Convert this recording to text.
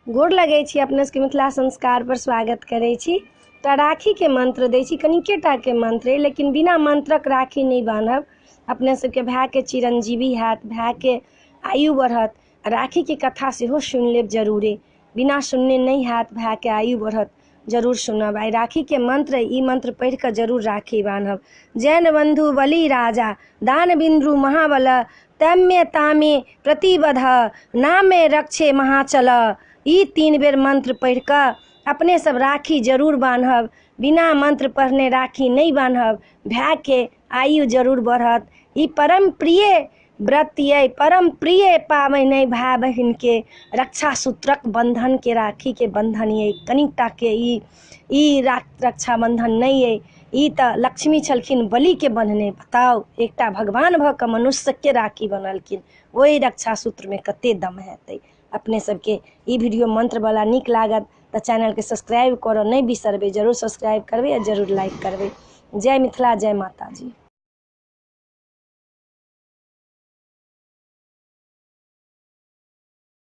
गोर लगै छी अपने सबके मिथिला संस्कार पर स्वागत करै छी। तऽ राखीके मंत्र दै छी, कनिके टाके मंत्र अइ, लेकिन बिना मंत्रक राखी नहि बान्हब। अपने सबके भायके चिरंजीवी हैत, भायके आयु बढ़त। राखीके कथा सेहो सुनि लेब जरूरे, बिना सुनने नहि हैत, भायके आयु बढ़त, जरूर सुनब। आइ राखीके मंत्र, ई मंत्र पढ़ि कऽ जरूर राखी बान्हब। जैन बंधु बलि राजा दान बिन्दु महाबल तैम्य तामे प्रतिबध नामे रक्षे महाचल। ई 3 बेर मंत्र पढ़ि कऽ अपने सब राखी जरूर बान्हब। बिना मंत्र पढ़ने राखी नहि बान्हब, भायके आयु जरूर बढ़त। ई परम प्रिय व्रत ये, परम प्रिय पाबनि अइ भाय बहिनके, रक्षा सूत्रक बंधन के राखी के बंधन ये। कनिकटा के ई रक्षा बंधन नहि अइ। ई तऽ लक्ष्मी छलखिन बलि के बन्हने। बताउ, एकटा भगवान भऽ कऽ मनुष्य के राखी बन्हलखिन, ओहि रक्षा सूत्र में कते दम हेतै। अपने सबके ई वीडियो मंत्र वाला नीक लागत तऽ चैनलके सब्सक्राइब करऽ नहि बिसरबै, जरूर सब्सक्राइब करबै आ जरूर लाइक करबै। जय मिथिला, जय माताजी।